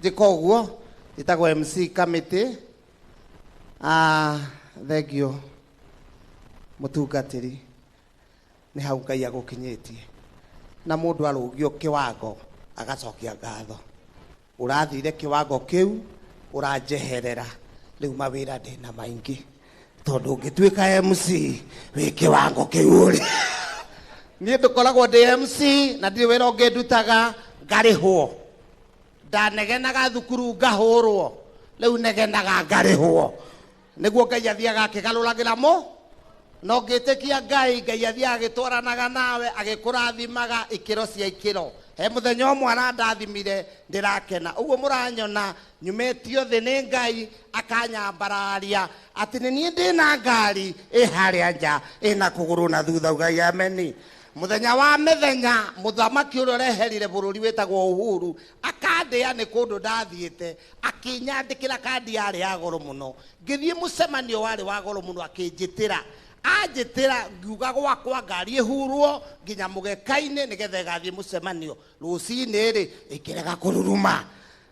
Njĩka ũguo, njĩtagwo MC Kamĩtĩ. Ah, thengio mũtungatĩri, nĩ hau Ngai agũkinyĩtie. Na mũndũ arũgio kĩwango agacokia ngatho. Ũrathire kĩwango kĩu ũranjeherera, rĩu mawĩra ndĩna maingĩ, tondũ ũngĩtuĩka MC wĩ kĩwango kĩu ũrĩ. Niĩ ndũkoragwo ndĩ MC na ndirĩ wĩra ũngĩ ndutaga ngarĩhwo. Ndanegenaga thukuru ngahũrwo, rĩu negenaga ngarĩhwo. Nĩguo Ngai athiaga akĩgarũragĩra mũ na ũngĩtĩkia Ngai, Ngai athiaga agĩtwaranaga nawe agĩkũrathimaga ikĩro cia ikĩro. He mũthenya ũmwe arandathimire ndĩrakena. Ũguo mũranyona nyumĩtio thĩ nĩ Ngai akanyambararia atĩ nĩ niĩ ndĩna ngari ĩ harĩa nja ĩna kũgũrũ na thutha. Ugai ameni. Mũthenya wa mĩthenya mũthamaki ũrĩa ũreherire bũrũri wĩtagwo Uhuru akandĩa nĩ kũndũ ndathiĩte, akĩnyandĩkĩra kandi yarĩ ya goro mũno. Ngĩthiĩ mũcemanio warĩ wa goro mũno, akĩnjĩtĩra. Anjĩtĩra ngiuga gwakwa ngari ĩhurwo nginya mũgeka-inĩ nĩgetha ĩgathiĩ mũcemanio. Rũcinĩ rĩ ĩkĩrega kũruruma.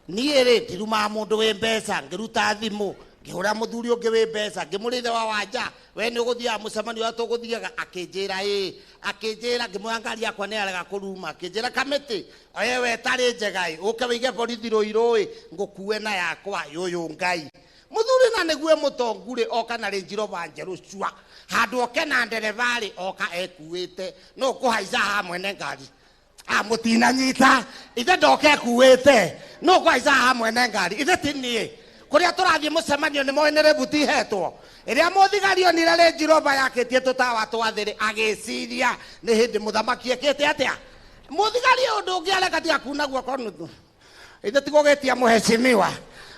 Niĩ rĩ ndirumaga mũndũ wĩ mbeca, ngĩruta thimũ ngĩhũra mũthuri ũngĩ wĩ mbeca, ngĩmũrĩa ithe wa Wanja, we nĩ ũgũthiaga mũcemanio ũrĩa tũgũthiaga? Akĩnjĩra ĩĩ. Akĩnjĩra, ngĩmwĩra ngari yakwa nĩ yarega kũruruma. Akĩnjĩra Kamĩtĩ, oye we ĩtarĩ njega ĩ, ũke wĩige borithi Rũirũ ĩ, ngũkue na yakwa. Yũyũ Ngai. Mũthuri na nĩgue mũtongu rĩ, oka na Range Rover njerũ cua. Handũ oke na ndereba rĩ, oka ekuĩte. No ũkũhaica haha mwene ngari. Ah, mũtinanyita. Ithe ndoka ekuĩte. No ũkũhaica haha mwene ngari. Ithe ti niĩ. Kũrĩa tũrathiĩ mũcemanio nĩ moĩ nĩ rĩbuti ihetwo. Ĩrĩa mũthigari onire Range Rover yakĩtie tũtawa twa thĩ rĩ, agĩciria nĩ hĩndĩ mũthamaki ekĩte atĩa. Mũthigari ũndũ ũngĩ areka tiga kuna guoko nuthu. Ithe ti gũgĩtia mũhecimiwa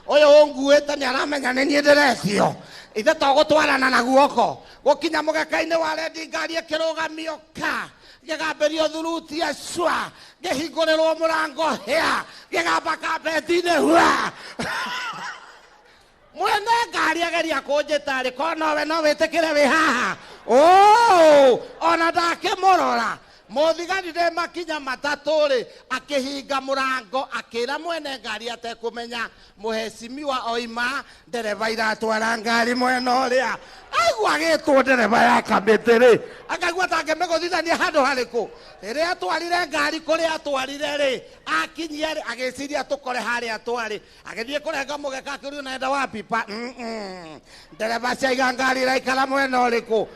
ũyũ ũnguĩte nĩ aramenya nĩ niĩ ndĩretio. Ithe to gũtwarana na guoko. Gũkinya mũgeka-inĩ wa rendi ngari ĩkĩrũgamio ka, ngĩgambĩrio thurutia cua, ngĩhingũrĩrwo mũrango hĩa, ngĩgamba kambeti-inĩ hua. Mwene ngari ageria kũnjĩta rĩ, ko nowe no wĩtĩkĩre wĩ haha. Oo, ona ndakĩmũrora. Mũthigari ndĩ makinya matatũ rĩ, akĩhinga mũrango, akĩra mwene ngari atekũmenya mũhecimiwa oima, ndereba iratwara ngari mwena ũrĩa. Aigua agĩtwo ndereba ya Kamĩtĩ rĩ, akaigua ta angĩmĩgũthithania handũ harĩkũ. Rĩrĩa atwarire ngari kũrĩa atwarire rĩ, akinyia rĩ, agĩciria tũkore harĩa twarĩ. Agĩthiĩ kũrenga mũgeka akĩũrio naenda wapi pa. Ndereba ciaiga ngari iraikara mwena ũrĩkũ.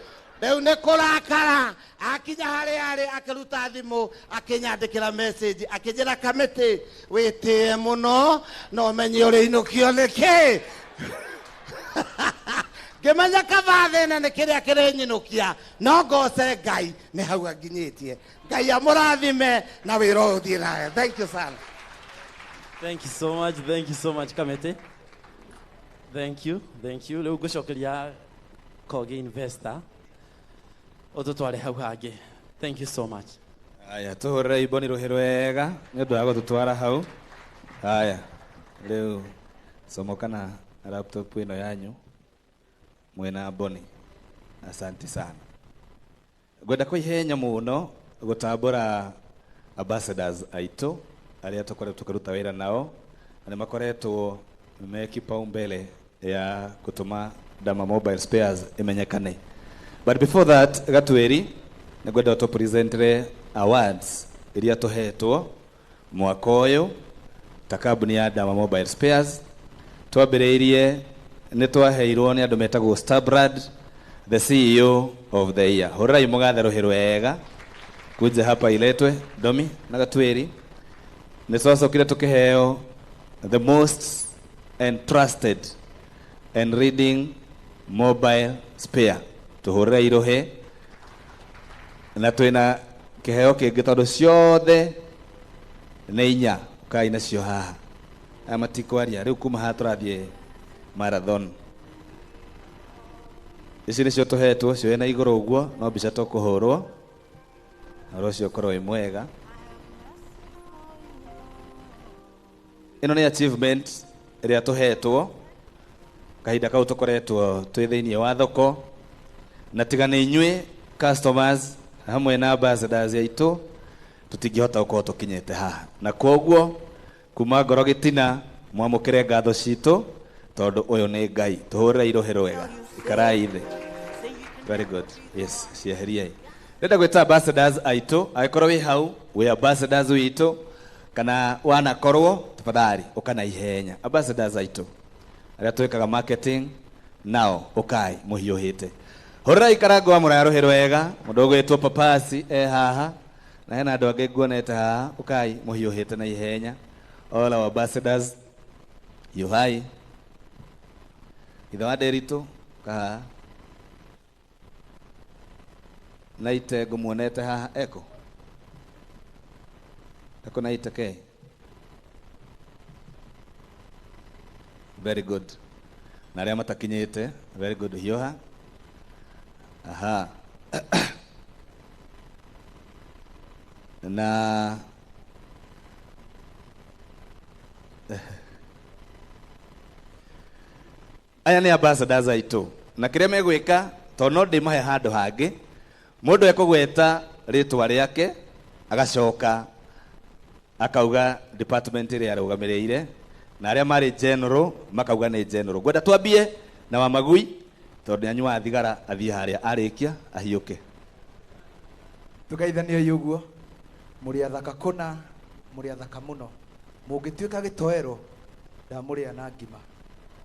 Rĩu nĩ kũrakara. Akinya harĩa arĩ akĩruta thimũ akĩnyandĩkĩra message akĩnjĩra Kamĩtĩ wĩtĩe mũno na ũmenye ũrĩinũkio nĩkĩ. Ngĩmenya kaba thĩna nĩ kĩrĩa kĩrĩnyinũkia, no ngoce Ngai nĩ hau anginyĩtie. Ngai amũrathime na wĩra ũyũ ũthiĩ nawe. Thank you sana. Thank you so much, thank you so much Kamĩtĩ. Thank you, thank you. Rĩu ngũcokeria Kogi Investor ũtũtware hau hangĩ. Thank you so much. Aya, tũhũrĩre imboni rũhĩ rwega nĩ ũndũ wa gũtũtwara hau. Aya, rĩu comoka na laptop ĩno yanyu mwĩna mboni. Asante sana. Ngwenda kwa ihenya mũno gũtambũra ambassadors aitũ arĩa tũkoretwo tũkĩruta wĩra nao na nĩ makoretwo me kipaumbele ya gũtũma Dama Mobile Spares ĩmenyekane. But before that, Gatweri, nĩ ngwenda ũtũ presentere awards iria tũhetwo mwaka ũyũ ta kambuni ya Dama Mobile Spares. Twambĩrĩirie nĩ twaheirwo nĩ andũ metagwo Starbrand, the CEO of the year. Hũrĩrai mũgathe rũhĩ rwega kuja hapa iletwe Domi na Gatweri. Nĩ twacokire tũkĩheo the most entrusted and reading mobile spare. Tũhũrĩrei rũhĩ na twĩna kĩheo kĩngĩ tondũ ciothe nĩ inya ũkai nacio haha. Aya matikwaria rĩu kuma haha tũrathiĩ marathon. Ici nĩcio tũhetwo cioe na igũrũ ũguo no mbica tũkũhũrwo na ũndũ ũcio ũkorwo wĩ mwega. Ĩno nĩ achievement ĩrĩa tũhetwo kahinda kau tũkoretwo twĩ thĩinĩ wa thoko na tiga nĩ inyuĩ customers hamwe na ambassadors aitũ tũtingĩhota gũkorwo tũkinyĩte haha, na koguo kuma ngoro gĩtina Mwamũkĩre ngatho citũ tondũ ũyũ nĩ Ngai. Tũhũrĩre irohe rwega. Ikarai thĩ. Very good. Yes, cieheriai. Ndĩrenda gwĩta ambassadors aitũ, angĩkorwo wĩ hau, wĩ ambassadors witũ, kana wanakorwo, tafadhali, ũka na ihenya. Ambassadors aitũ, arĩa twĩkaga marketing, nao, ũkai, mũhiũhĩte. Hũrĩrai karango wa mũraya rũhĩ rwega, mũndũ ũgwĩtwo Papasi e haha, na hena andũ angĩ nguonete haha, ũkai mũhiũhĩte na ihenya. All our ambassadors, hiũhai. Ithe wa Nderitu, ũka haha. Naite ngũmuonete haha, eko? Eko naite ke? Very good. Na arĩa matakinyĩte, very good, hiũha. Aha. Na aya nĩ ambassadors aitũ, na kĩrĩa megwĩka tondũ no ndĩmahe handũ hangĩ, mũndũ ekũgweta rĩtwa rĩake agacoka akauga department ĩrĩa arũgamĩrĩire, na arĩa marĩ general makauga nĩ general. Ngwenda twambie na wa Magui tondũ nĩ anyuaga thigara, athiĩ harĩa arĩkia ahiũke. Tũgeithanie ũguo, mũrĩ athaka kũna, mũrĩ athaka mũno. Mũngĩtuĩka gĩtoero, ndamũrĩa na ngima.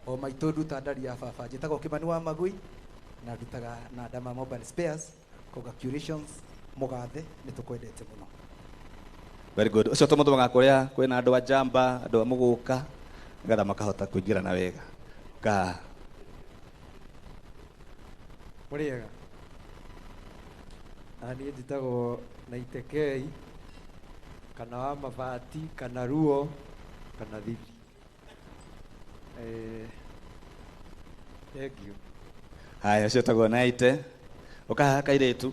O maitũ nduta ndari ya baba. Njĩtagwo Kimani wa Magui na ndutaga na Ndama Mobile Spares. Congratulations mũgathe, nĩ tũkwendete mũno. Very good. Ũcio tũmũtũmaga kũrĩa kwĩna andũ a njamba, andũ a mũgũka, nĩgetha makahota kũingĩrana wega. Ka Mũrĩega. Na niĩ njĩtagwo Naitekei, kana wa mabati, kana ruo, kana thithi. Thank you. Haya, ũcio etagwo Naite. Ũka haha kairĩtu.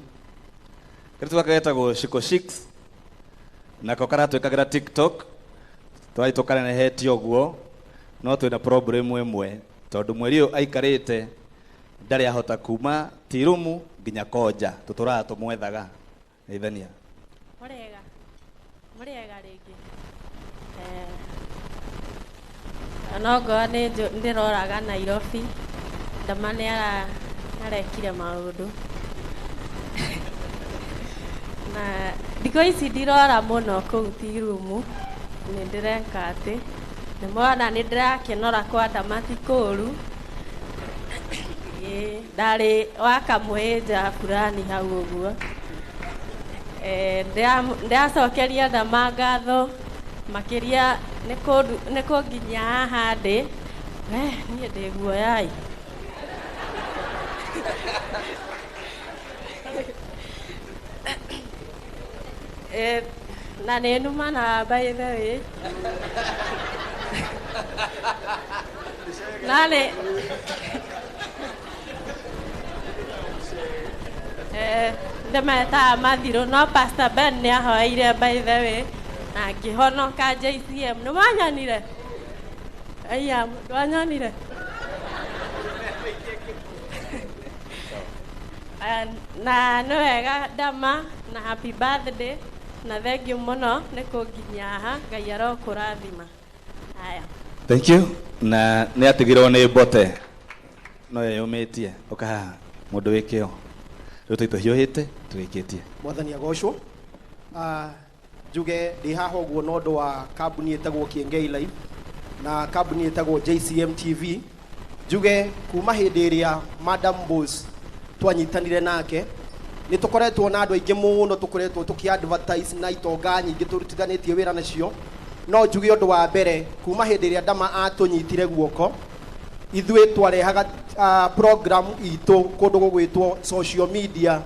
Kairĩtu gaka getagwo Shiko Shix. Nako karatwĩkagĩra TikTok. Twathiĩ tũkanenehetie ũguo, no twĩna problem ĩmwe, tondũ mweri ũyũ aikarĩte ndarĩ ahota kuma Tirumu nginya Konja, tũtũraga tũmwethaga. Geithania. Mũrĩega. Mũrĩega rĩngĩ. No ngorwo nĩ ndĩroraga Nairobi, Ndama nĩ arekire maũndũ. Na thikũ ici ndirora mũno kũu Tirumu, nĩ ndĩreka atĩ, nĩ mwana nĩ ndĩrakenora kwa Ndama ti kũũru. Ĩĩ, ndarĩ wa kamũhĩnja fulani hau ũguo. Ndĩracokeria Ndama ngatho makĩria nĩ kũnginyia haha ndĩ. We, niĩ ndĩ guoya-ĩ. Na nĩ numana by the way. Na nĩ ndĩmetaga mathirũ, no Pastor Ben nĩ ahoeire by the way, na ngĩhonoka JCM. Nĩ mwanyonire? Aya, ndwanyonire? Na nĩ wega Ndama, na happy birthday, na thank you mũno nĩ kũnginyia haha, Ngai arokũrathima. Haya. Thank you. Na nĩ atigirwo nĩ mbote. No yeyũmĩtie, ũka haha, mũndũ wĩ kĩo. Rĩu tũhiũhĩte, tũrĩkĩtie. Mwathani agocwo. Njuge ndĩ haha ũguo na ũndũ wa kambuni ĩtagwo Kiengei Live na kambuni ĩtagwo JCM TV. Njuge kuma hĩndĩ ĩrĩa Madam Boss twanyitanire nake, nĩ tũkoretwo na andũ aingĩ mũno tũkoretwo tũkĩ-advertise na itonga nyingĩ tũrutithanĩtie wĩra nacio. No njuge ũndũ wa mbere, kuma hĩndĩ ĩrĩa Ndama atũnyitire guoko, ithuĩ twarehaga program itũ kũndũ gũgwĩtwo social media.